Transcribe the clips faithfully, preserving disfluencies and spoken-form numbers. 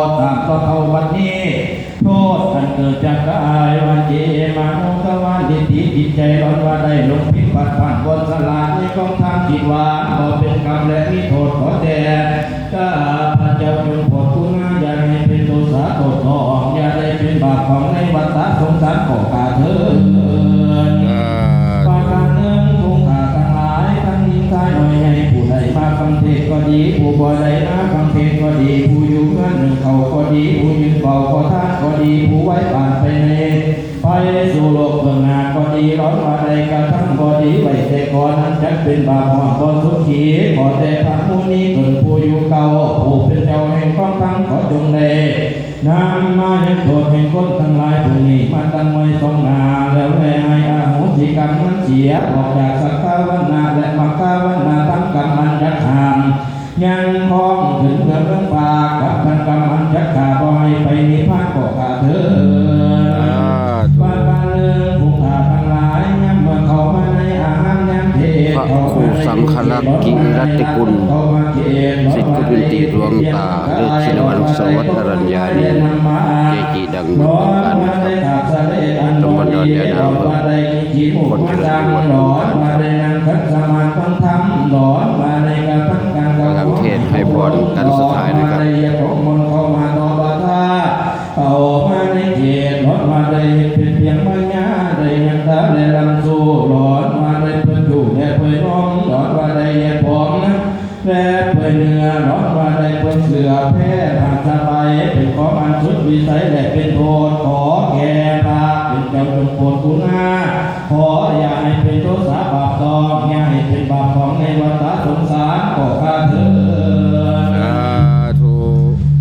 ตามต่อเท่าบัดนี้ โทษอันเกิดจากกายวาจีมโนทวารทิฏฐิจิตใจร้อนว่าได้หลงผิดพลาดผ่านบนสลาดในกองทางจิตหวานบ่เป็นกรรมและมีโทษขอแต่ข้าพระเจ้าจงโปรดกรุณาอย่าให้เป็นโทษสาโทษทองอย่าได้เป็นบาปของในวัฏสงสารขอข้าเถิด ประการหนึ่งผู้ข้าทั้งหลายทั้งหญิงชายน้อยใหญ่ผู้ใดมาฟังเทศน์ก็ดีผู้บ่ได้มาฟังเทศน์ก็ดีผู้อยู่เฮือนนึ่งข้าวก็ดีผู้ยืนเฝ้าขอทานก็ดีผู้ไหว้ผ่านไปในไปสู่โลกเบื้องหน้าก็ดีร้อนว่าได้กระทำบ่ดีไว้แต่ก่อนนั้นจักเป็นบาปหอดบ่สุขีขอแต่พระมุนีตนผู้อยู่เก่าผู้เป็นเจ้าแห่งความทั้งขอจงได้ นำมายังโทษแห่งคนทั้งหลายผู้นี้มาตั้งไว้สองหน้าแล้วแลให้อโหสิกรรมมันเสียออกจากสักขาวรรณะและมัคคาวรรณะทั้งกรรมอันยักหามยังคล้องถึงเมืองเมืองปากกับทั้งกรรมอันยักขาบ่ให้ไปนิพพานก็ข้าเถิด สาธุ ประการหนึ่งผู้ข้าทั้งหลายยามเมื่อเข้ามาในอาหารยามเพศ พระครูสังฆรักษ์กิริรัตติกุล เข้ามาเขต สิทธิคุณติหลวงตา ฤๅชินวรรณสวัสดิ์อรัญญานิน เกจิดังอยู่วงการนะครับ ตำบลดอนยาดำ อำเภอโพนเจริญ จังหวัดบึงกาฬครับ กำลังเทศน์ให้พรกันสุดท้ายนะครับ เข้ามาในเขตร้อนมาได้เห็นเป็นเพียงมายาได้ยังตาและลำสู้ร้อนมาได้เพื่ออยู่และเพื่อนมร้อนมาได้เห็นผม และเปื่อยเนื้อร้อนว่าได้เปื่อยเสื้อแพร่ผ่านสบายเป็นของอันสุดวิสัยและเป็นโทษขอแก่พระเป็นเจ้าจงโปรดกรุณาขออย่าให้เป็นโทษสาบาปตองอย่าให้เป็นบาปของในวัฏสงสารขอข้าเถิด สาธุ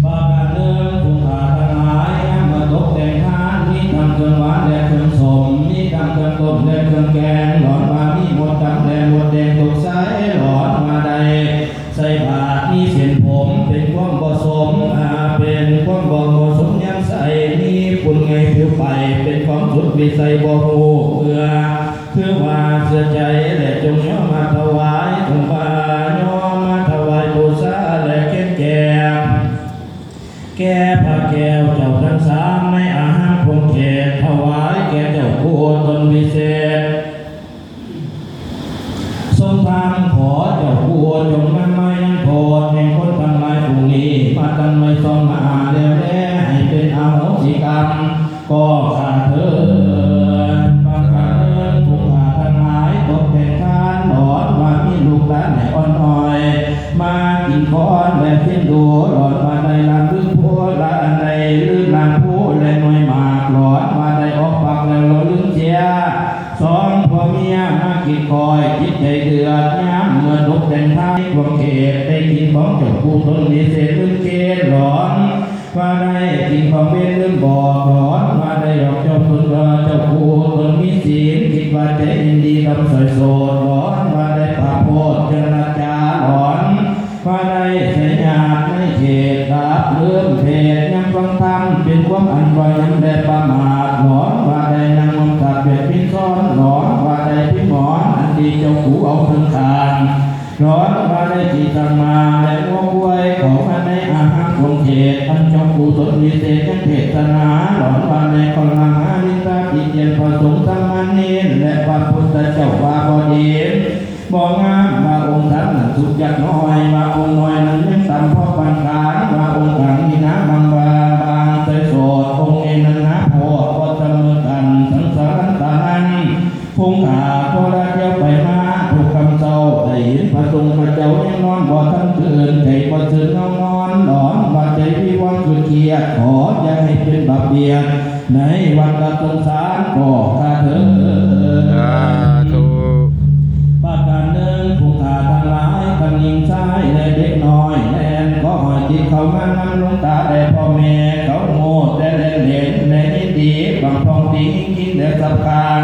ประการหนึ่งผู้ข้าทั้งหลายยามมาตกแต่งทานมีทั้งเครื่องหวานและเครื่องสมมีทั้งเครื่องต้มและเครื่องแกงร้อนว่ามีหมดดำและหมดแดงตกใสร้อนว่าได้ ใส่บาตรมีเส้นผมเป็นความบ่สมอาเป็นความบ่เหมาะสมยังใส่มีคุณไงผิวไปเป็นความสุดวิสัยบ่ฮู้เมื่อคือว่าเสียใจและจงยอมมาถวายจงว่ายอมมาถวายบูชาและเข็นแก่แก่พระแก้วเจ้าทั้งสามในอาหารคงเขตถวายแก่เจ้าผู้ตนวิเศษ ทรงทานขอเจ้าผู้จงนำมายังโทษแห่งคนทั้งหลายผู้นี้มาตั้งไว้สองหน้าแล้วแลให้เป็นอโหสิกรรมก็ข้าเถิดบางครั้งผู้ข้าทั้งหลายตกแต่งทานหลอนว่ามีลูกหลานแม่อ่อนน้อย มากินก้อนและสิ้นดูหลอนว่าได้ลำลึกโพละอันใดลืมลำผู้และหน่วยหมากหลอนว่าได้ออกปากแล้วเราลืมเสีย สองผัวเมียมากินคอยจิตใจเดือดยามเมื่อตกแต่งท้ายความเขตได้กินของเจ้าผู้ตนมีเศษลืมเกณฑ์หลอนว่าได้กินของเวรลืมบอกหลอนว่าได้ดอกเจ้าตนว่าเจ้าผู้ตนมีศีลคิดว่าใจยินดีดำสอยโสดหลอนว่าได้ปาโพดจรจาหลอน ว่าได้สยามในเขตรับเรื่องเพศยังฟังธรรมเป็นความอันว่ายังได้ประมาทหลอนว่าได้นั่งนอนตัดเบียดพินซ้อนหลอนว่าได้พิมอนอันดีเจ้ากูเอาเครื่องคานหลอนว่าได้ที่ตังมาและงวกล้วยเขามาในอาหารของเขตอันเจ้ากูตนวิเศษยังเทศนาหลอนว่าในคนละหาลิตาติเตียนประสงค์สมณีและพระพุทธเจ้าว่าบดี บ่งามว่าองค์สันนั้นสุดยักษ์น้อยว่าองค์น้อยนั้นยังต่ำพอปานกลางว่าองค์กลางนี่นะบางว่าบางใจโสดองค์เอนั้นนะโพดว่าเสมอกันสังสารันตานังคงขาโทษเที่ยวไปมาทุกคำเศร้าได้เห็นพระทรงพระเจ้ายังนอนบ่ทันตื่นใจบ่ซื่นเงานอนหลอนว่าใจวิวรณ์คือเครียดขออย่าให้เป็นบาปเบียด ในวัฏสงสารก็ข้าเถิด สาธุ ประการหนึ่งผู้ข้าทั้งหลายทั้งหญิงชายและเด็กน้อยแลนก็หอยจิตเข้ามานำหลวงตาและพ่อแม่เขาโมดและเล่นเล่นและยินดีบางพองดีกินและสับคาง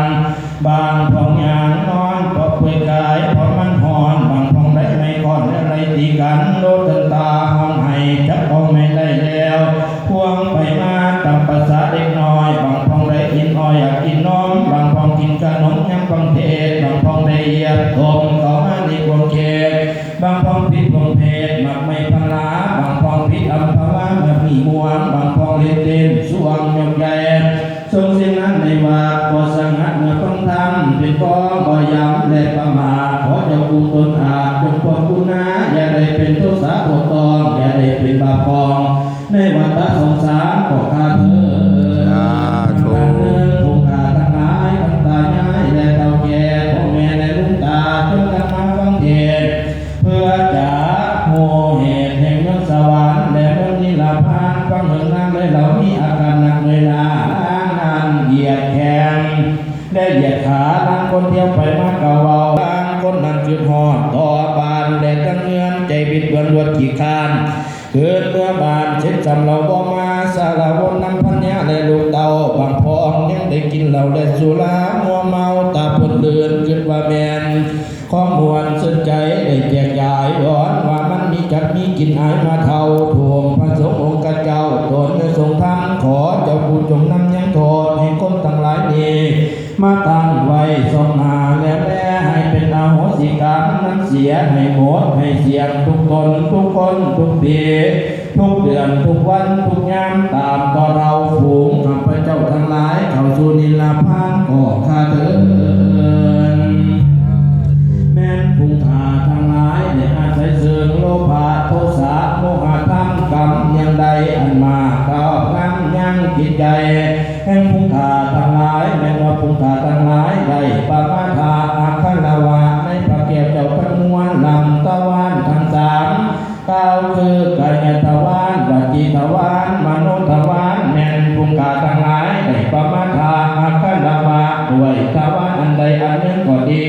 บางพองยางนอนเพราะเปื่อยกายเพราะมันหอนบางพองได้ไม่ก่อนและไรตีกันโลดตนตาห้องไห้จับเอาไม่ได้แล้ว พวงไปมาตามภาษาเด็กน้อย บางพองได้กินอ้อยอยากกินนม บางพองกินขนมยำบังเทศ บางพองได้เหยียบตมเข้ามาในกวงเขต บางพองผิดพองเพศมักไม่พลา บางพองผิดอำพ บางพองเล่นเต้นสวงยกใหญ่ ทรงเสียงนั้นในวัดก็สงัดเมื่อฟังธรรมเป็นกองบ่ยำและประมาท ขอเจ้าผู้ตนอาจจงพ้นกุณา อย่าได้เป็นโทษสาปวดตอง อย่าได้เป็นบาปกอง ในวัฏสงสารก็ข้าเถิด สาธุ ผู้ข้าทั้งหลายทั้งตายายและเฒ่าแก่พ่อแม่และลุงตาจงกันมาฟังเทศน์ เพื่อจะโหเหตุแห่งเมืองสวรรค์และเมืองนิรพาน ฟังเรื่องนั้นเลยเหล่านี้อาการหนักเลยนาล้างนั้นเหยียดแขนและเหยียดขาล้างคนเที่ยวไปมากะเว้าล้างคนนั้นคือหอดต่อบ้านและตั้งเงินใจบิดเบือนรวดขี้คร้าน เกิดเมื่อบานเช็ดจำเราบ่มาสารวนนำพัญญาและลูกเต้าบางพองยังได้กินเหล้าและสุรามัวเมาตาเพิ่นเดินคิดว่าแม่นของมวลสนใจได้แจกจ่ายวอนว่ามันมีจักมีกินอายมาเท่าท่วงพระสงฆ์องค์เจ้าตนทรงธรรมขอเจ้าผู้จงนำยังโทษให้คนทั้งหลายนี้ มาตั้งไว้สองหน้าแล้วแลให้เป็นอโหสิกรรมนั้นเสียให้หมดให้เสียงทุกตนทุกคนทุกปีทุกเดือนทุกวันทุกยามตามต่อเราฝูงข้าพเจ้าทั้งหลายเข้าสู่นิรพานก็ข้าเถิด แม่นผู้ข้าทั้งหลายได้อาศัยเชิงโลภะโทสะโมหะธรรมกรรมยังใดอันมากครอบงำยังจิตใจ แห่งผู้ข้าทั้งหลายแม่นว่าผู้ข้าทั้งหลายได้ประมาทะอักขระวะในพระแก้วเจ้าทั้งมวลลำทวารทั้งสามกล่าวคือกายทวารวจีทวารมโนทวารแม่นผู้ข้าทั้งหลายได้ประมาทะอักขระวะด้วยทวารอันใดอันหนึ่งก็ดี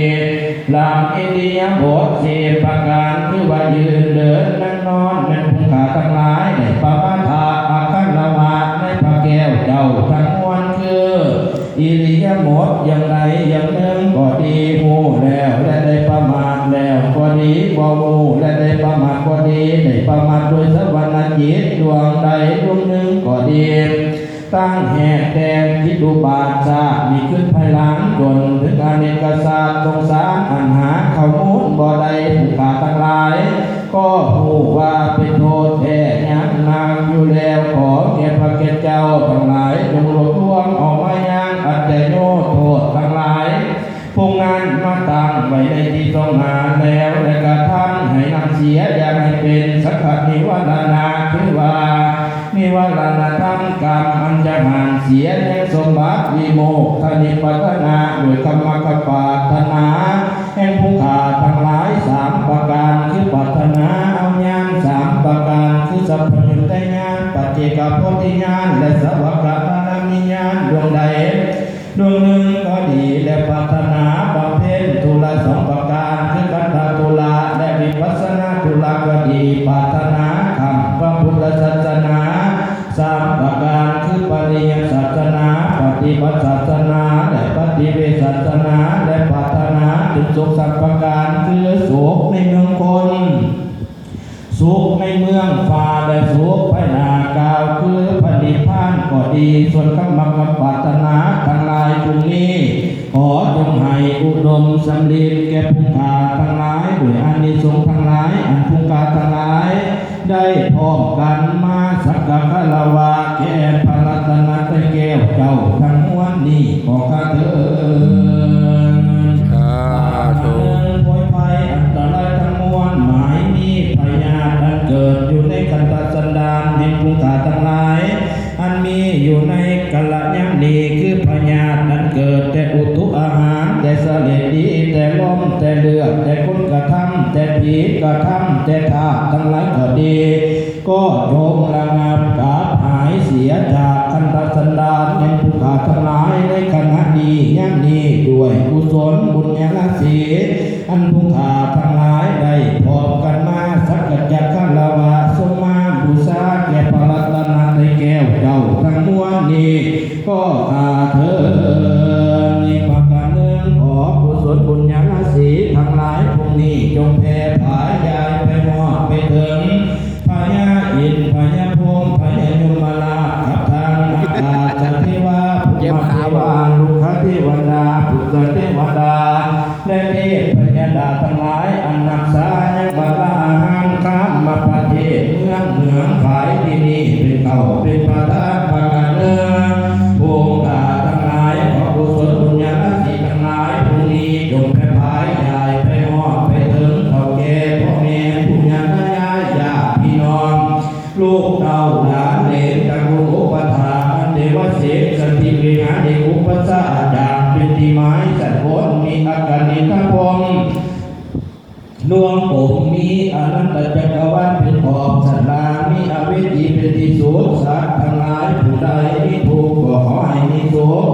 ลำอิริยาบถสี่ประการคือว่ายืนเดินนั่งนอนแม่นผู้ข้าทั้งหลายได้ประมาทะอักขระวะในพระแก้วเจ้าทั้งมวลคือ อิริยาบถอย่างใดอย่างหนึ่งก็ดีฮู้แล้วและได้ประมาทแล้วก็ดีบ่ฮู้และได้ประมาทก็ดีได้ประมาทด้วยสวรรณจิตดวงใดดวงหนึ่งก็ดี ตั้งแหกแตกจิตอุบาทชาตินี้ขึ้นภายหลังจนถึงอเนกชาติสงสารอันหาเข้ามูลบ่ได้ผู้ข้าทั้งหลาย ก็ฮู้ว่าเป็นโทษแท้ยังหนักอยู่แล้วขอแก่พระแก่เจ้าทั้งหลายจงรวบรวมเอามายังอัจฉริยโทษทั้งหลาย พวกนั้นมาตั้งไว้ในที่ต้องหาแล้วและกระทำให้นำเสียอย่าให้เป็นสังฆนิวรณะคือว่า นิวรณธรรมกรรมอันจะหันเสียแห่งสมบัติวิโมกขนิพพานะด้วยกรรมกปรารถนาแห่งผู้ข้าทั้งหลายสามประการคือปรารถนาเอาญาณสามประการคือสัพพัญญุตญาณปัจเจกโพธิญาณและสวากขาคามิญาณดวงใด ดวงหนึ่งก็ดีและปรารถนาบำเพ็ญธุระสองประการคือคันธธุระและวิปัสสนาธุระก็ดีปรารถนาคำพระพุทธศาสนาสามประการคือปริยัติศาสนาปฏิบัติศาสนาและปฏิเวทศาสนาและปรารถนาถึงสุขสามประการคือสุขในเมืองคน สุขในเมืองฟ้าและสุขภายหน้ากล่าวคือพระนิพพานก็ดีส่วนกรรมกับปรารถนาทั้งหลายพรุ่งนี้ ขอจงให้อุดมสำเร็จแก่ผู้ข้าทั้งหลายด้วยอานิสงส์ทั้งหลายอันผู้ข้าทั้งหลาย ได้พร้อมกันมาสักการะคารวะแก่พระรัตนตรัยแก้วเจ้าทั้งมวลนี้ขอข้าเถิด สาธุ เรื่องโพยภัยอันตรายทั้งมวลหมายมีพยาธิอันเกิดอยู่ในขันธสันดานแห่งผู้ข้าทั้งหลาย อันมีอยู่ในกัลยาณนี้คือพยาธิอันเกิดแต่อุตุอาหารแต่เสลดดีแต่ลมแต่เลือดแต่คนกระทำแต่ผีกระทำแต่ธาตุทั้งหลายก็ดี ก็จงระงับดับหายเสียจากขันธสันดานแห่งผู้ข้าทั้งหลายในขณะนี้ยามนี้ด้วยกุศลบุญญาราศี อันผู้ข้าทั้งหลายได้พร้อมกันมาสักการะคารวะสมมาบูชาแก่พระรัตนตรัยแก้วเจ้าทั้งมวลนี้ ก็ข้าเถิดอีกประการหนึ่งขอกุศลบุญญาราศีทั้งหลายพวกนี้จงแผ่ผายยายไปมอบไปถึงพญาอินทร์พญาพรหมพญายมราชกับทางอาจารย์เทวาภูมิเทวาลุกขเทวดาพุทธเทวดา และเทพยดาทั้งหลายอันนักษายังบาลาอาหารข้ามมาประเทศเมืองเหนือฝ่ายที่นี่เป็นเขาเป็น ประทานประการเนิน ผู้ข้าทั้งหลาย ขอกุศลบุญญาราศีทั้งหลาย ผู้นี้จงแผ่พายใหญ่ไปฮอดไปถึงเฒ่าแก่พ่อแม่ปู่ย่าตายายญาติพี่น้อง ลูกเต้าหลานเหลนตระกูลอุปถาก อันเทวเสกสถิตวิหารเอกอุปัชฌาย์อาจารย์ เป็นที่หมายสันโคนมีอักขณิตพงษ์ ดวงกลมมีอนันตจักรวาลเป็นขอบสันดาน มีอเวจีเป็นที่สุด สัตว์ทั้งหลายผู้ใดมีทุกข์ก็ขอให้มีสุข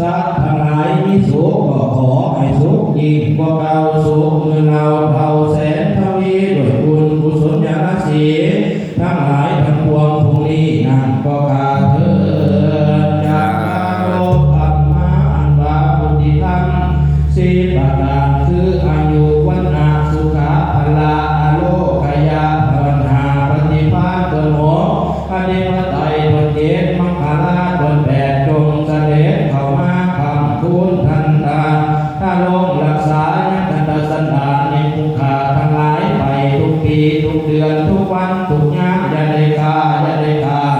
สัตว์ทั้งหลายมีสุขก็ขอให้สุขยิ่งกว่าเก่า สุขหมื่นเท่า เท่าแสนทวี ด้วยบุญกุศลญาณสี ทั้งหลายทั้งปวงผู้นี้นั่นก็ข้าเถิด จัตตาโรธัมมา อันว่าพุทธิธรรมสี่ประการคืออายุ วรรณะ สุขะ พละ อโรคยะ ปัญหาปฏิภาณตนหก อธิปไตยตนเจ็ด มังคลาตนแปด จงเสด็จเข้ามาค้ำคูณทันตา ถ้าลงรักษายังทันตสันดานในผู้ข้าทั้งหลายไปทุกปีทุกเดือนทุกวันทุกยาม อย่าได้ขาดอย่าได้ขาด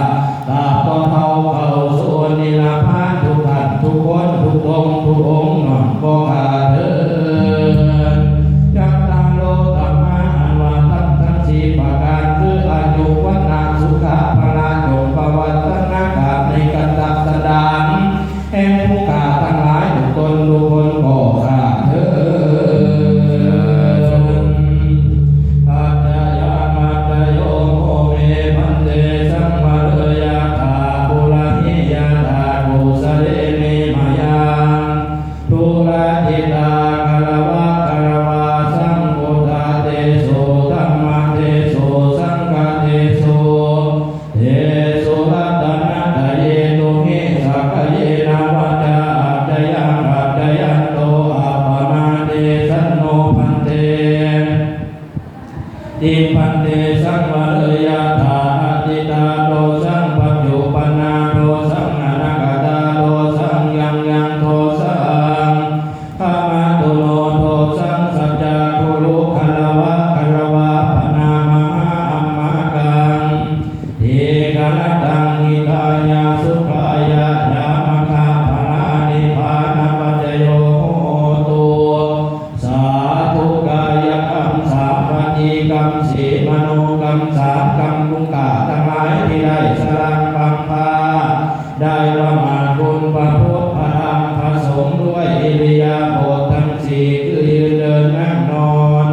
ตราบเท่าเข้าสู่นิพพานทุกท่านทุกคนทุกองค์ทุกองค์นั่นก็ข้าเถิด จัตตาโรธัมมา อันว่าธรรมทั้งสี่ประการคืออายุ วรรณะ สุขะ พละ จงประวัฒนาการในกันตสันดาน แห่งผู้ข้าทั้งหลายทุกตนทุกคนก็ข้าเถิด อัจจยามัจจโยโมเม พันเต สังวะเรยะถา ปุระหิยะถา กุสะเลเมมะยัง ทุระจิตา คารวะคารวา สังพุทธาเตโส ธัมมาเตโส สังฆาเตโส เตโสรัตนะตะเย ตุมหิสักกะเยนะ วะจา อัจจยัง อัจจยันโต อัปปะมาเท สันโน พันเต ติง พันเต สังวะเรยะถา อติตาโทสัง ปัจจุปันนาโทสัง อนาคตาโทสัง ยังยังโทสัง ขมาตุโนโทสัง สัจจาคุรุ คารวะคารวา ปะนามหาอัมมากัง ทีฆะรัตตัง หิตายะสุขายะ ยามะคะ พะลา นิพพานะปัจจโย โหตุ สาธุ กายกรรมสาม วจีกรรมสี่ มโนกรรมสาม กรรมผู้ข้าทั้งหลายที่ได้สร้างบังพา ได้ประมาทคุณพระพุทธพระธรรมพระสงฆ์ด้วยอิริยาบถทั้งสี่ คือยืนเดินนั่งนอน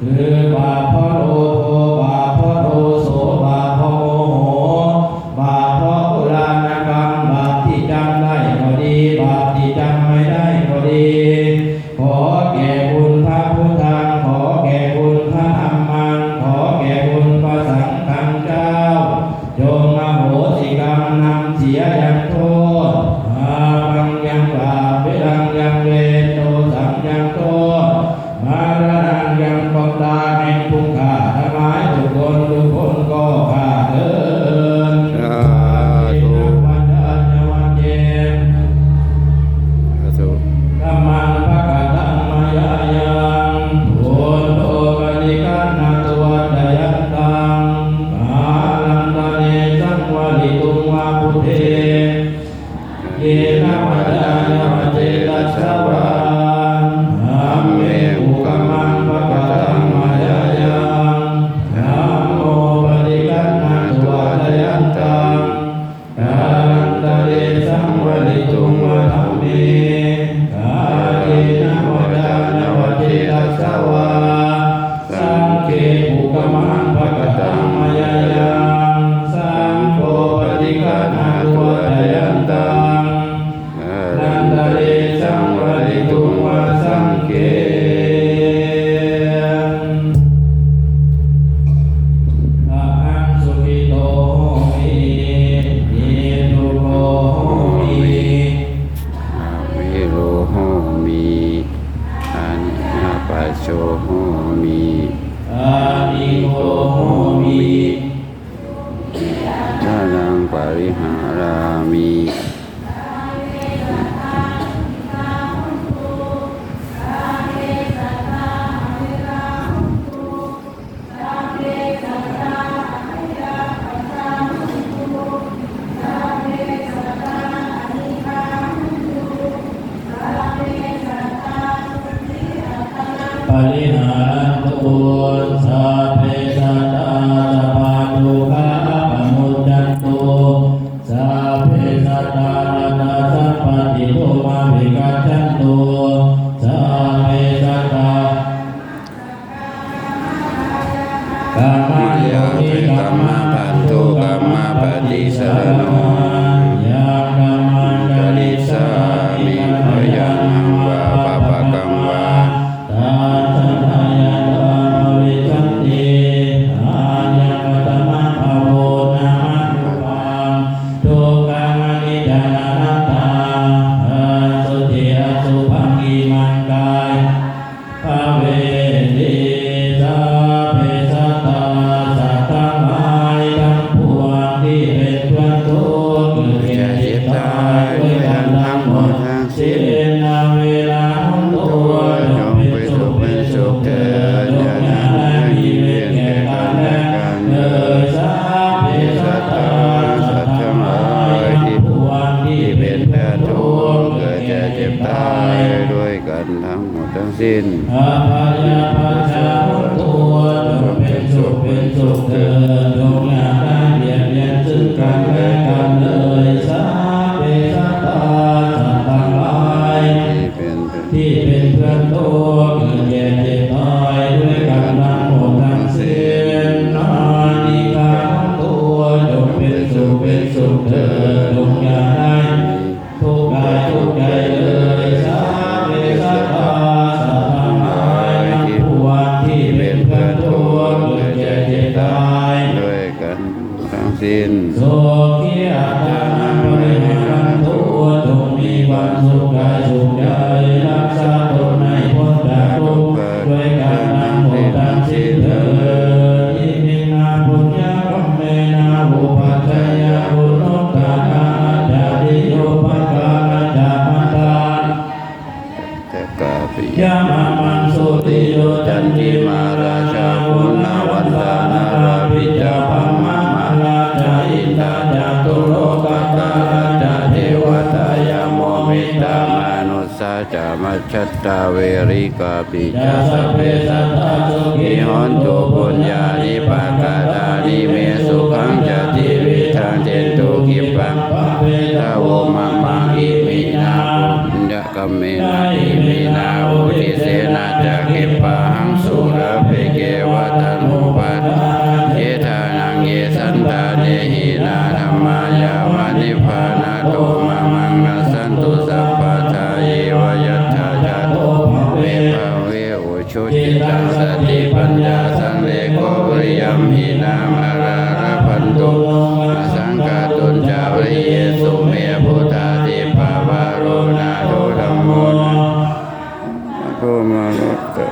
คือบาปเพราะโลภโภ บาปเพราะโทโส บาปเพราะโมโห บาปเพราะปุราณกรรม บาปที่จำได้ก็ดี บาปที่จำไม่ได้ก็ดี ขอแก่คุณพระพุทธัง ขอแก่คุณพระธัมมัง ขอแก่คุณพระสังฆังเจ้า จงอโหสิกรรมนำเสียยังโทษ อาภังยังบาป วิรังยังเวร โทสังยังโทษ มรณังยังความตายแห่งผู้ข้าทั้งหลายทุกคนทุกคนก็ข้าเถิด สาธุ วาจาญาวัจเจ สาธุ ธัมมังภะคะตังมะยายัง พุทโธปะฏิคันหะตุ อัจจยันตัง กาลันตะเร สังวะริตุง วะพุทเท เยนะวาจานะวะเจตสะวา ธัมเม อุปะกัมมัง ภะคะตังมะยายัง ธัมโม ปะฏิคันหะตุ อัจจยันตัง กาลันตะเร สังวะริตุง วะธัมเม กาเยนะวาจานะวะเจตสะวา สังเฆ อุปะกัมมัง ภะคะตังมะยายัง สังโฆ ปะฏิคันหะตุ อัจจยันตัง กาลันตะเร สังวะริตุง วะสังเฆ อะหัง สุขิโต โหมิ นิพพุโต โหมิ อะวิโรโหมิ อะนิยาปัสโส โหมิ อะนิโก โหมิ ทานัง ปะริหารามิ สัพเพสัตตา อภิวาทะนตุ สัพพะสัตตา อายัปปัจจา หนตุ Yakkhaṃ maṅgalisāmi, kayānaṃ vā pāpakaṃ vā, tassa dāyādā bhavissanti. Ayaṃ paṭhamabhāvo namatthubbhaṃ. Dukkhaṃ aniccaṃ anattā, asuci asubhaṃ imaṃ kāyaṃ bhaveti. สัพเพ สัตตา สัตว์ทั้งหลายทั้งปวงที่เป็นเพื่อนทุกข์ เกิดแก่เจ็บตายด้วยกันทั้งหมดทั้งสิ้น averā hontu จงเป็นสุขเป็นสุขเถิด จงอย่าได้มีเวรแก่กันและกันเลย สัพเพ สัตตา สัตว์ทั้งหลายทั้งปวงที่เป็นเพื่อนทุกข์ เกิดแก่เจ็บตายด้วยกันทั้งหมดทั้งสิ้น Abyāpajjhā hontu จงเป็นสุขเป็นสุขเถิด จงอย่าได้เบียดเบียนซึ่งกันและกันเลย สัพเพ สัตตา สัตว์ทั้งหลายที่เป็นที่เป็นเพื่อนทุกข์ เกิดแก่เจ็บตายด้วยกันทั้งหมดทั้งสิ้น Anīghā hontu จงเป็นสุขเป็นสุขเถิด จงอย่าได้ ทุกข์กายทุกข์ใจเลย สัพเพ สัตตา สัตว์ทั้งหลายทั้งปวงที่เป็นเพื่อนทุกข์ เกิดแก่เจ็บตายด้วยกันทั้งสิ้น Sukhī attānaṃ pariharantu จงมีความสุขกายสุขใจ รักษาตนให้พ้นจากทุกข์ด้วยกันทั้งหมดทั้งสิ้นเถิด Iminā puññakammena upajjhāyā guṇuttarā ācariyūpakārā ca maggā ca kāpiyā mamaṃ sotthi yo candimā rājā guṇavantā narāpi ca brahmamārā ca indā ca catulokapālā ca devatā yamo mittā manussā ca majjhattā verikāpi ca sabbe sattā sukhī hontu puññāni pakatāni me sukhaṃ ca tividhaṃ dentu khippaṃ pāpetha vo mamaṃ. Iminā puññakammena iminā uddisena ca khippāhaṃ sulabhe ceva taṇhupādānachedanaṃ ye santāne hīnā dhammā yāva nibbānato mamaṃ nassantu sabbadā yeva yattha jāto bhave bhave ujucittaṃ satipaññā sallekho viriyamhinā mārā labhantu nokāsaṃ kātuñca viriyesu me buddhādhipavaro nātho dhammo nātho mārā ca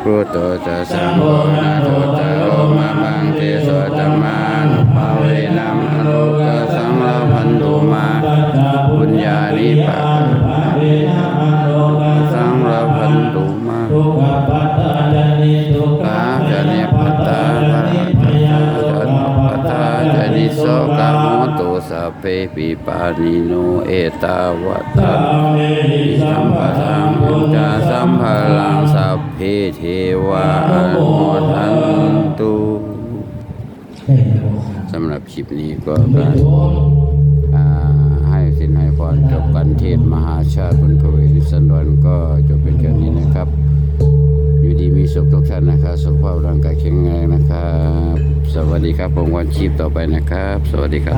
buddho ca saṅgho nāthottaro mamaṃ tesottamānubhāvena mārokāsaṃ labhantu mā. Puññāni pakatāni mārokāsaṃ labhantu mā. Dukkhappattā ca niddukkhā bhayappattā ca nibbhayā sokappattā ca nissokā hontu sabbepi pāṇino. Ettāvatā amhehi sambhataṃ puññasampadaṃ sabbe devā anumodantu. สำหรับคลิปนี้ก็ อ่า ให้ศีลให้พรจบกัน เทศน์มหาชาติบุญพเวทนิสันดรก็จบเป็นแค่นี้นะครับ อยู่ดีมีสุขทุกท่านนะครับ สุขภาพร่างกายแข็งแรงนะครับ สวัสดีครับ พบกันคลิปต่อไปนะครับ สวัสดีครับ